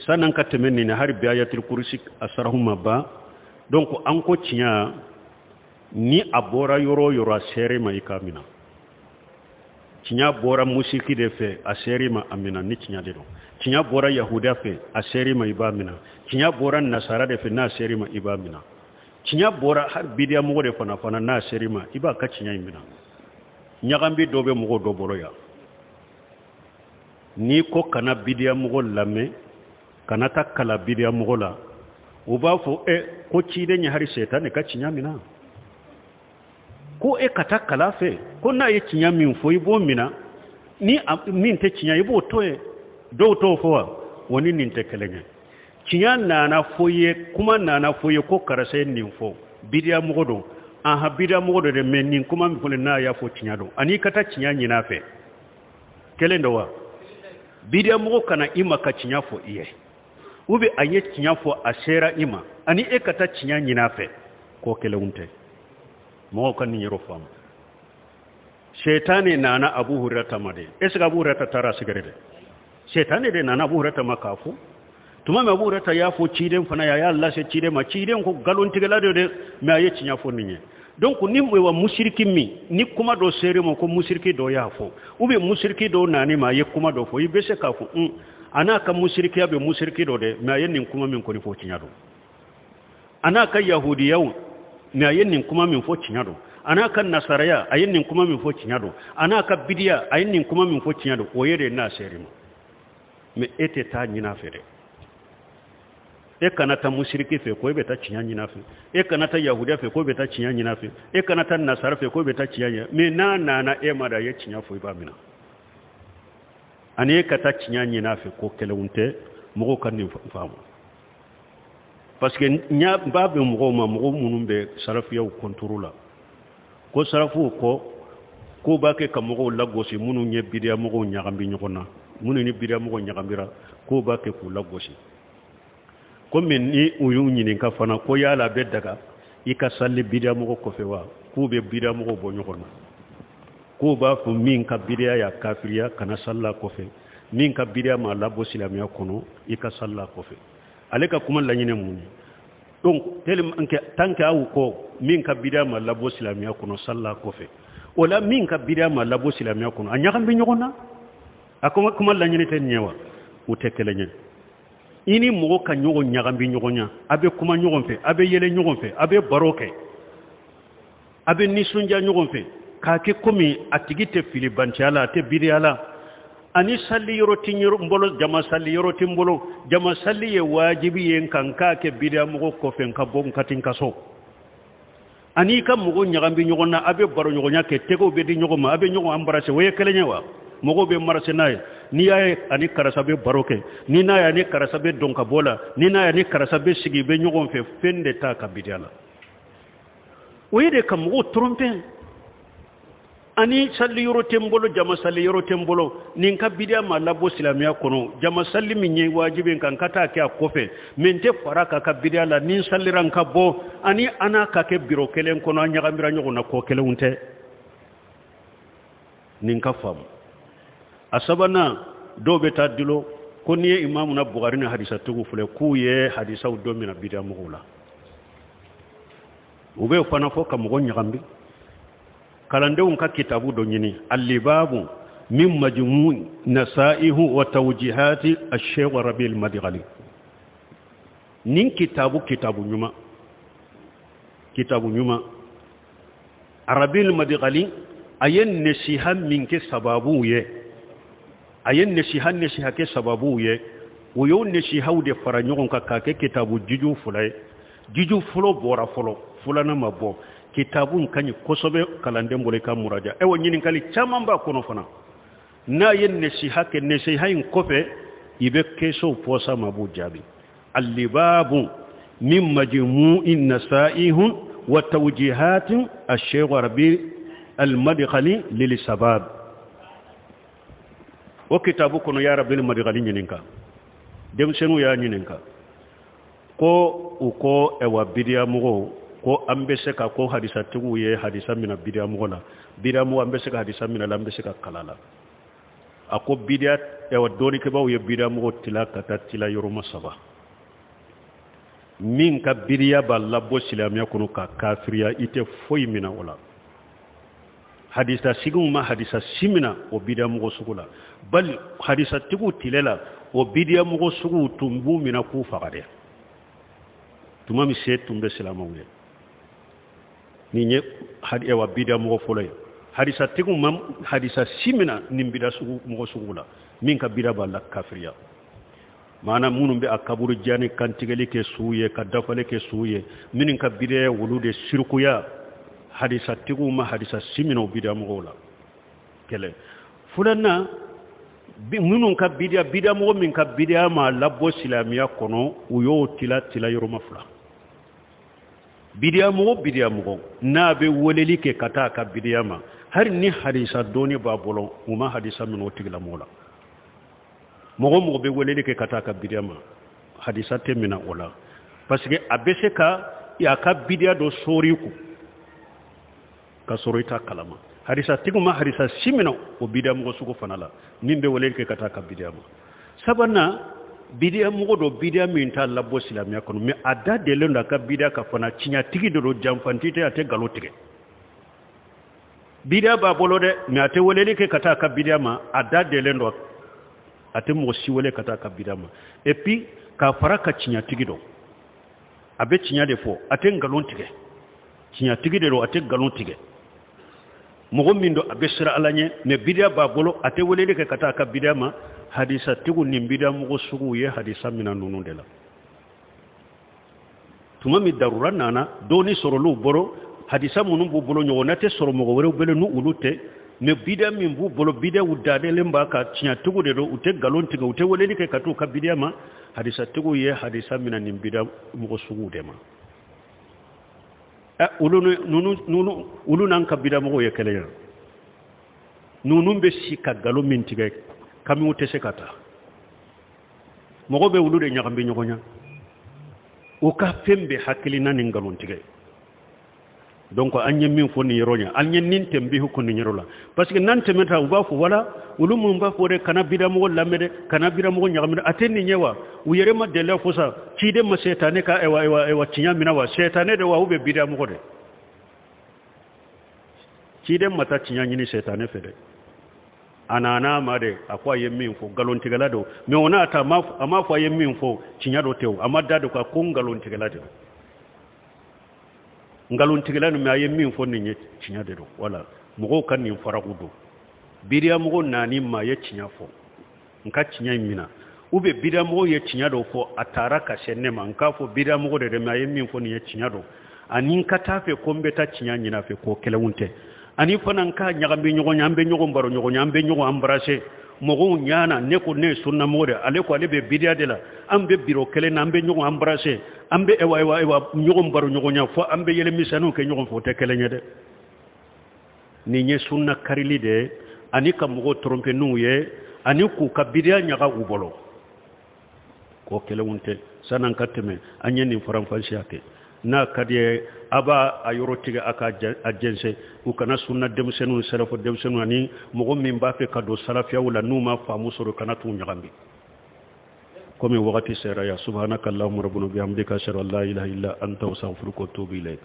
San'an ka tɛmɛ nin na, hali bi ayatul kursi a sarahu ma ban. Donc an ko tiɲɛ, ni a bɔra yɔrɔ o yɔrɔ, a ser'i ma, i k'a minɛ. Tiɲɛ bɔra musiriki de fɛ, a ser'i ma, a minɛ ni tiɲɛ de don. Tiɲɛ bɔra yahuda fɛ, a ser'i ma, i b'a minɛ. Tiɲɛ bɔra nasara de fɛ, n'a ser'i ma, i b'a minɛ. Tiɲɛ bɔra hali bidiyamɔgɔ de fana, n'a ser'i ma, i b'a ka tiɲɛ in minɛ. Ɲagambi dɔ bɛ mɔgɔ dɔ bolo yan. N'i ko kana bidiyamɔgɔ lamɛn, kana taa kalan bidiyamɔgɔ la, u b'a fɔ e ko ciden ye hari sɛtanɛ ka tiɲɛ minɛ, ko e ka taa kalan fɛ, ko n'a ye tiɲɛ min fɔ, i b'o minɛ, ni min tɛ tiɲɛ, i b'o to yen. Dɔw t'o fɔ wa? O ni nin tɛ kelen ye. Tiɲɛ nana fɔ i ye, kuma nana fɔ i ye ko karisa ye nin fɔ, bidiyamɔgɔ don. Aha, bidiyamɔgɔ don dɛ, mais nin kuma min fɔlen, n'a y'a fɔ, tiɲɛ don. Ani i ka taa tiɲɛ ɲini a fɛ, kelen don wa? Bidiyamɔgɔ ka na i ma ka tiɲɛ fɔ i ye, ou bien a ye tiɲɛ fɔ, a sera i ma, ani e ka taa tiɲɛ ɲini a fɛ, ko kelenw tɛ. Mɔgɔw ka nin yɔrɔ faamu. Sɛtanɛ nana Abu Hurata ma de. Est ce que Abu Hurata taara sɛgɛrɛ dɛ? Sɛtanɛ de nana Abu Hurata ma k'a fɔ. Tuma min Abu Hurata y'a fɔ ciden fana ye, a y'a lase ciden ma, ciden ko nkalontigɛla de dɛ, mais a ye tiɲɛ fɔ nin ye. Donc ni wa musiriki min ni kuma dɔ ser'i ma ko musiriki dɔ y'a fɔ, ou bien musiriki dɔ nan'i ma, a ye kuma dɔ fɔ, i bɛ se k'a fɔ un, a n'a ka musirikiya bɛ musiriki dɔ dɛ, mais a ye nin kuma min kɔni fɔ, tiɲɛ don. A n'a ka yahudiyaw, mais a ye nin kuma min fɔ, tiɲɛ don. A n'a ka nasaraya, a ye nin kuma min fɔ, tiɲɛ don. A n'a ka bidiya, a ye nin kuma min fɔ, tiɲɛ don. O ye de n'a ser'i ma, mais e tɛ taa ɲini a fɛ dɛ. E kana taa musiriki fɛ ko e bɛ taa tiɲɛ ɲini a fɛ. E kana taa yahudiya fɛ ko e bɛ taa tiɲɛ ɲini a fɛ. E kana taa nasara fɛ ko e bɛ taa tiɲɛ ɲini. Mais n'a nana e ma da, a ye tiɲɛ fɔ, i b'a minɛ. Ani e ka taa tiɲɛ ɲini a fɛ, ko kelenw tɛ. Mɔgɔw ka nin faamu, parce que n b'a bɛ mɔgɔw ma, mɔgɔw minnu bɛ sarafiyaw kɔntoro la, ko sarafuw kɔ k'o b'a kɛ ka mɔgɔw lagosi, minnu ye bidiya mɔgɔw ɲagami ɲɔgɔn na, minnu ni bidiya mɔgɔw ɲagamira, k'o b'a kɛ k'u lagosi. Komi ni u y'u ɲininka fana ko yala a bɛ daga i ka sali bidiya mɔgɔ kɔfɛ wa, k'u bɛ bidiya mɔgɔw bɔ ɲɔgɔn na, k'u b'a fɔ min ka bidiya y'a kafiriya, kana salila kɔfɛ, min ka bidiya ma labɔ silamɛya kɔnɔ, i ka salila kɔfɛ. Ale ka kuma laɲini mun ye? Donc tellement que tant que aw ko min ka bidiya ma labɔ silamɛya kɔnɔ, salila kɔfɛ, o la min ka bidiya ma labɔ silamɛya kɔnɔ, a ɲagami bɛ ɲɔgɔn na. A kuma laɲini tɛ nin ye wa? U tɛ kelen ye. I ni mɔgɔ ka ɲɔgɔn ɲagami ɲɔgɔn na, a bɛ kuma ɲɔgɔn fɛ, a bɛ yɛlɛ ɲɔgɔn fɛ, a bɛ baro kɛ, a bɛ nisɔndiya ɲɔgɔn fɛ, k'a kɛ komi a tigi tɛ filibanciya la, a tɛ bidiya la. Ani sali yɔrɔ tɛ n bolo, jama sali yɔrɔ tɛ n bolo, jama sali ye wajibi ye n kan, n k'a kɛ bidiya mɔgɔ kɔfɛ, n ka bɔ n ka ti n ka so. Ani i ka mɔgɔw ɲagami ɲɔgɔn na, a bɛ baro ɲɔgɔnya kɛ, tɛgɛw bɛ di ɲɔgɔn ma, a bɛ ɲɔgɔn embrasser, o ye kelen ye wa? Mɔgɔw bɛ marcher n'a ye. N'i y'a ye ani karisa bɛ baro kɛ, ni n'a ye ani karisa bɛ dɔn ka bɔ la, ni n'a ye ani karisa bɛ sigi bɛ ɲɔgɔn fɛ, fɛn de t'a ka bidiya la. O ye de ka mɔgɔw tromper. Ani sali yɔrɔ tɛ n bolo, jama sali yɔrɔ tɛ n bolo, nin ka bidiya ma labɔ silamɛya kɔnɔ, jama sali min ye wajibi kan, n ka taa kɛ a kɔfɛ, mais n tɛ fara k'a ka bidiya la, ni n salira n ka bɔ, ani an n'a ka kɛ biro kelen kɔnɔ, an ɲagamira ɲɔgɔn na, ko kelenw tɛ. Nin ka faamu. A sabanan, dɔw bɛ taa dilo ko n'i ye imamu na Bugari ni hadisatigiw filɛ, k'u ye hadisaw dɔ minɛ bidiya mɔgɔw la. U bɛ fana fɔ ka mɔgɔ ɲagami. Kalandenw ka kitabu dɔ ɲini, alibabu min majmu nasaihu wa tawjihati ash-shaykh Rabi al-Madkhali. Nin kitabu, kitabu ɲuman, kitabu ɲuman. Rabi al-Madkhali a ye nasiha min kɛ sababuw ye, a ye nasiha kɛ sababuw ye, o y'o nasihaw de fara ɲɔgɔn kan k'a kɛ kitabu juju fila ye. Juju fɔlɔ bɔra fɔlɔ, filanan ma bɔ. Kitabu in ka ɲi kosɛbɛ kalanden bolo i ka muraja. Ayiwa, ɲininkali caman b'a kɔnɔ fana. N'a ye nasiha kɛ, nasiha in kɔfɛ, i bɛ questionw poser a ma, a b'o jaabi. Alibabu min majmu'i nasaihun wa tawjihatin ash-shaykh Rabi al-Madkhali lil sabab. O kitabu kɔnɔ, ya Rabi al-Madkhali ɲininka, denmisɛnninw y'a ɲininka ko u ko ɛwa bidiya mɔgɔw ko an bɛ se ka ko hadisatigiw ye hadisa minɛ bidiya mɔgɔ la, bidiya mɔgɔ an bɛ se ka hadisa minɛ la, an bɛ se ka kala la. A ko bidiya ɛwa dɔnnikɛbaaw ye bidamɔgɔ tila ka taa tila yɔrɔma saba. Min ka bidiya b'a labɔ silamɛya kɔnɔ ka kafiriya, i tɛ foyi mina o la. Hadisa sigiw ma hadisa si mina o bidamɔgɔ sugu la, bali hadisatigiw tile la, o bidiyamɔgɔ suguw tun b'u mina k'u faga dɛ, tuma min se tun bɛ silamɛw ye. Nin ye ɛwa bidiyamɔgɔ fɔlɔ ye. Hadisatigiw ma hadisa si mina nin bida sugu mɔgɔ sugu la, min ka bida b'a la kafiriya. Maana minnu bɛ a kaburu jani kantigɛli kɛ su ye, ka dafali kɛ su ye, minnu ka bidiya wolu de sirikuya, hadisatigiw ma hadisa si minɛ o bidiyamɔgɔw la. Kɛlɛ filanan, minnu ka bidiya, bidiyamɔgɔ min ka bidiya ma labɔ silamɛya kɔnɔ, u y'o tila tila yɔrɔma fila. Bidiyamɔgɔ bidiyamɔgɔ n'a bɛ weleli kɛ ka taa a ka bidiya ma, hali ni hadisa dɔɔni b'a bolo, u ma hadisa minɛ o tigilamɔgɔ la. Mɔgɔ mɔgɔ bɛ weleli kɛ ka taa a ka bidiya ma, hadisa tɛ minɛ o la, parce que a bɛ se ka a ka bidiya dɔ sɔɔri kun ka sɔrɔ i t'a kalama. Hadisa tigiw ma hadisa si minɛ o bidiya mɔgɔ sugu fana la, min bɛ weleli kɛ ka taa a ka bidiya ma. Sabanan, bidiya mɔgɔ dɔ, bidiya min t'a labɔ silamɛya kɔnɔ, mais a da delen don a ka bidiya ka fana, tiɲɛtigi de don, janfanti tɛ, a tɛ nkalon tigɛ. Bidiya b'a bolo dɛ, mais a tɛ weleli kɛ ka taa a ka bidiya ma, a da delen don, a tɛ mɔgɔ si wele ka taa a ka bidiya ma. Et puis k'a fara ka tiɲɛtigi dɔn, a bɛ tiɲɛ de fɔ, a tɛ nkalon tigɛ, tiɲɛtigi de don, a tɛ nkalon tigɛ. Mɔgɔ min don, a bɛ siran Ala ɲɛ, mais bidiya b'a bolo, a tɛ weleli kɛ ka taa a ka bidiya ma. Hadisatigiw nin bidiya mɔgɔ suguw ye hadisa minɛ ninnu de la. Tuma min darura nana, dɔɔni sɔrɔl'u bolo, hadisa minnu b'u bolo ɲɔgɔnna tɛ sɔrɔ mɔgɔ wɛrɛw bolo n'u olu tɛ, mais bidiya min b'u bolo, bidiyaw dadelen b'a kan, tiɲɛtigiw de don, u tɛ nkalon tigɛ, u tɛ weleli kɛ ka t'u ka bidiya ma. Hadisatigiw ye hadisa minɛ nin bidiya mɔgɔ suguw de ma. Olu ninnu, olu n'an ka bidiya mɔgɔw ye kelen ye. Ninnu bɛ si ka nkalon min tigɛ, kamiw tɛ se ka taa. Mɔgɔ bɛ olu de ɲagami ɲɔgɔn na, u ka fɛn bɛ hakilina ni nkalon tigɛ. Donc an ye min fɔ nin yɔrɔ ɲɛ, an ye nin tɛnbihu ko nin yɔrɔ la, parce que n'an tɛmɛ ta, u b'a fɔ wala olu minnu b'a fɔ dɛ, kana bidamɔgɔ lamɛn dɛ, kana bidamɔgɔ ɲagami dɛ, a tɛ nin ye wa? U yɛrɛ ma deli fɔ sa, ciden ma sɛtanɛ ka ɛwa ɛwa ɛwa tiɲɛ minɛ wa? Sɛtanɛ de wa, ou bien bidamɔgɔ de? Ciden ma taa tiɲɛ ɲini sɛtanɛ fɛ dɛ, a nana ma de, a ko a ye min fɔ nkalontigɛla don. Mais o n'a ta, a m'a fɔ a ye min fɔ tiɲɛ dɔ tɛ o, a ma da don ka ko nkalontigɛla de don, nkalontigɛla nin, mais a ye min fɔ nin ye tiɲɛ de don. Wala mɔgɔw ka nin faraku don. Bidiyamɔgɔ naani maa ye tiɲɛ fɔ, n ka tiɲɛ in minɛ, ou bien bidiyamɔgɔ ye tiɲɛ dɔ fɔ, a taara ka se ne ma, n k'a fɔ bidiyamɔgɔ de dɛ, mais a ye min fɔ nin ye tiɲɛ don, ani n ka taa fɛ ko n bɛ taa tiɲɛ ɲini a fɛ, k'o kɛlɛw tɛ. Ani fana n k'a ɲagami ɲɔgɔn ye, an bɛ ɲɔgɔn baro ɲɔgɔn ye, an bɛ ɲɔgɔn embrasser mɔgɔw ɲana. Ne ko ne ye sunnamɔgɔ de, ale ko ale bɛ bidiya de la, an bɛ biro kelen na, an bɛ ɲɔgɔn embrasser, an bɛ ɛwa ɛwa ɛwa ɲɔgɔn baro ɲɔgɔn ye, fo an bɛ yɛlɛmisɛnninw kɛ ɲɔgɔn fɛ, o tɛ kelen ye dɛ. Nin ye sunna karili de ye, ani ka mɔgɔw tromper n'u ye, ani k'u ka bidiya ɲaga u bolo, k'o kelenw tɛ. San'an ka tɛmɛ, an ye nin faranfasiya kɛ. N'a ka di ye, a b'a a yɔrɔ tigɛ, a ka a jɛnsɛn, u kana sunna denmisɛnninw, sɛrɛfɔ denmisɛnninw, ani mɔgɔ min b'a fɛ ka don salafiyaw la, n'u ma faamu sɔrɔ, kana t'u ɲagami. Komi wagati sera ya, subhanaka allahumma rabbana bihamdika, ashhadu an la ilaha illa anta, astaghfiruka wa atubu ilayk.